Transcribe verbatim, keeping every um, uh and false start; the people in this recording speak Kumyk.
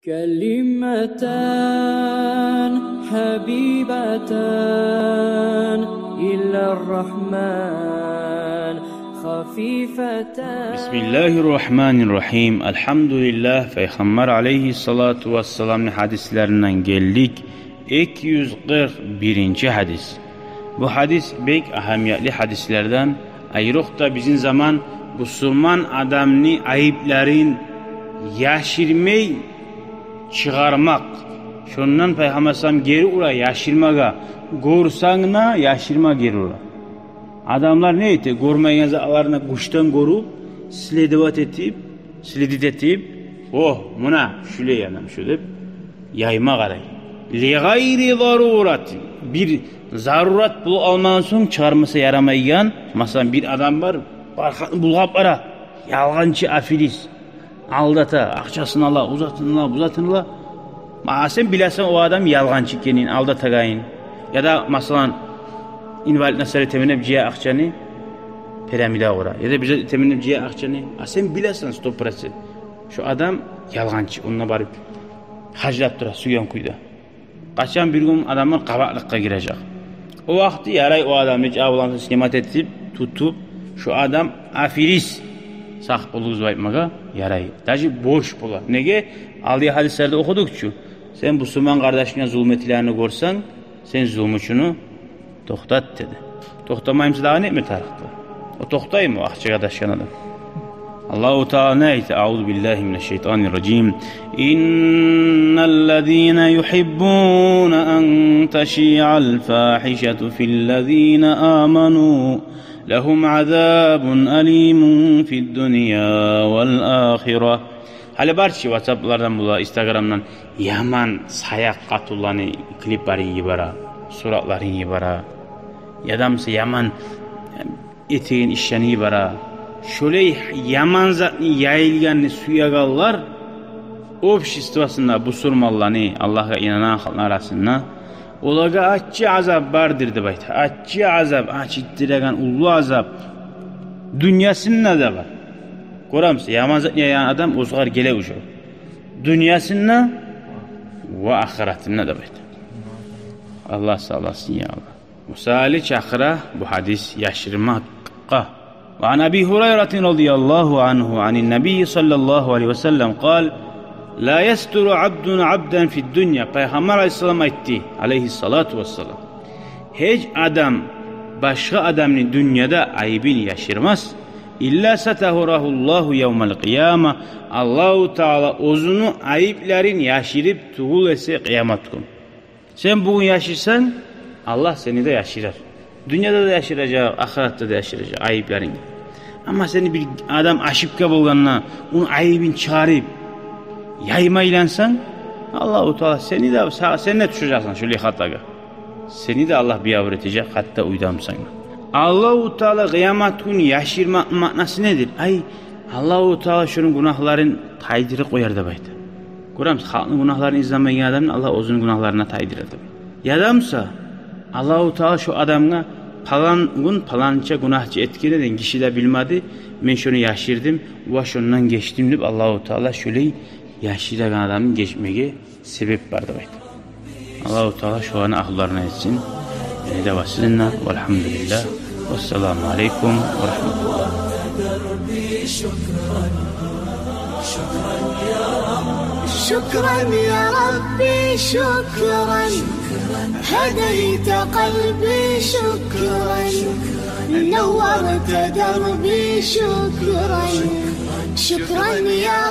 كلمتان حبيبتان إلى الرحمن خفيفتان. بسم الله الرحمن الرحيم. الحمد لله. Пайхаммар алейгьиссалату вассаламны гьадислеринден гелдик. Эки юз къыркъ биринчи гьадис. Бу гьадис бек агьамиятлы гьадислерден, айрокъда бизин заман бусурман адамны айыпларын яшырмай чыгъармакъ. Шондан Пайхаммар салам гери ура яшырмагъа, гёрсенг де яшырма гери ура. Адамлар не эте? Гёрмейген затларына гючден гёрюп, следовать этип, следить этип, о, муна шулай адам шу деп, яйма къарай. Ли гъайри зарурати. Бир зарурат болуп къалмагъан сонг чыгъармаса ярамайгъан. Масала, бир адам бар, бар хатны булгъап бара. Ялгъанчы, аферист. Алдата, акъчасын ала, узатын ала, узатын ала. Ма сен билесен о адам ялгъанчы экенин, алдатагъанын. Яда, масала, инвалидный саялы теменеп жыя акъчаны, пирамида къура. Яда бир зат теменеп жыя акъчаны, а сен билесен сто процент. Шу адам ялгъанчы, онда барып гьажлап тура, сюйген кюйде. Къачан бир гюн адамлар къабакълыкъгъа гирежек. О вакъти ярай о адамны чакъы булан снимать этип, тутуп, шу адам аферист, сакъ болугъуз деп айтмагъа ярай. Даже борч бола. Неге? Алдагъы гьадислерде охудукъ чу. Сен бусурман къардашынга зулму этилегенни гёрсенг, сен зулмучуну токътат деди. Токътамаймыса, дагъы не этме тарыкъ? О токътаймы, о акъчагъа адашгъан адам? Аллагьу Таала не айта? أعوذ بالله من الشيطان الرجيم. إن الذين يحبون أن تشيع الفاحشة في الذين آمنوا لهم عذاب أليم في الدنيا والآخرة. Гьали бар чы, ватсаплардан бола, инстаграмдан яман саякъ къатынланы клиплерин йибере, суратларын йибере. Яда буса яман этеген ишлени йибере. Шолай яман затны яйылгъанны сюегенлер обществосунда, бусурманланы, Аллагьгъа инанагъан халкъны арасында, олагъа аччы азап бардыр деп айта. Аччы азап, ачытдырагъан уллу азап дюньясында да бар. Гёремисиз, яман затны яягъан адам оьзюгер геле уже. Дюньясында ва ахыратында деп айта. Аллагь сакъласын, я Аллагь. Мисали чакъыра бу гьадис яшырмакъгъа. وعن أبي هريرة رضي الله عنه عن النبي صلى الله عليه وسلم قال: لا يستر عبد عبدا في الدنيا. Пайхаммар алайгьиссалам айтды, алайгьиссалату вассалам: гьеч адам башгъа адамны дюньяда айыбын яшырмас. إلا ستره الله يوم القيامة. Аллагьу Таала оьзюню айыпларын яшырып тюгюл эсе къыямат гюн. Сен бугюн яшырсанг, Аллагь сени де яшырар. Дюньяда да яшыражакъ, ахыратда да яшыражакъ айыпларынгны. Амма сени бир адам ошибка болгъанда, ону айыбын чыгъарып, яйма айлансанг, Аллагьу Таала сени де, са-, сен де тюшежексен шолай хатагъа. Сени де Аллагь биябур этежек, гьатта уьйдемсен. Аллагьу Таала къыямат гюн яшырмакъны маънасы недир? Ай, Аллагьу Таала шону гюнагьларын тайдырып къояр деп айта. Гёремисиз, халкъны гюнагьларын излемейген адамны Аллагь оьзюню гюнагьларына тайдырар деп. Яда буса Аллагьу Таала шо адамгъа: палан гюн паланча гюнагь этген эдинг, гиши де билмеди, мен шону яшырдым ва шондан гечдим деп, Аллагьу Таала шолай яшырагъан адамны гечмеге себеп бар деп айта. Аллагьу Таала шоланы агьлуларындан этсин. Мени де ва сизин де. Валгьамдулиллагь. Вассаламу алейкум ва рагьматуллагь. شكرا يا ربي، شكرا. هديت قلبي، شكرا. نورت دربي، شكرا. شكرا يا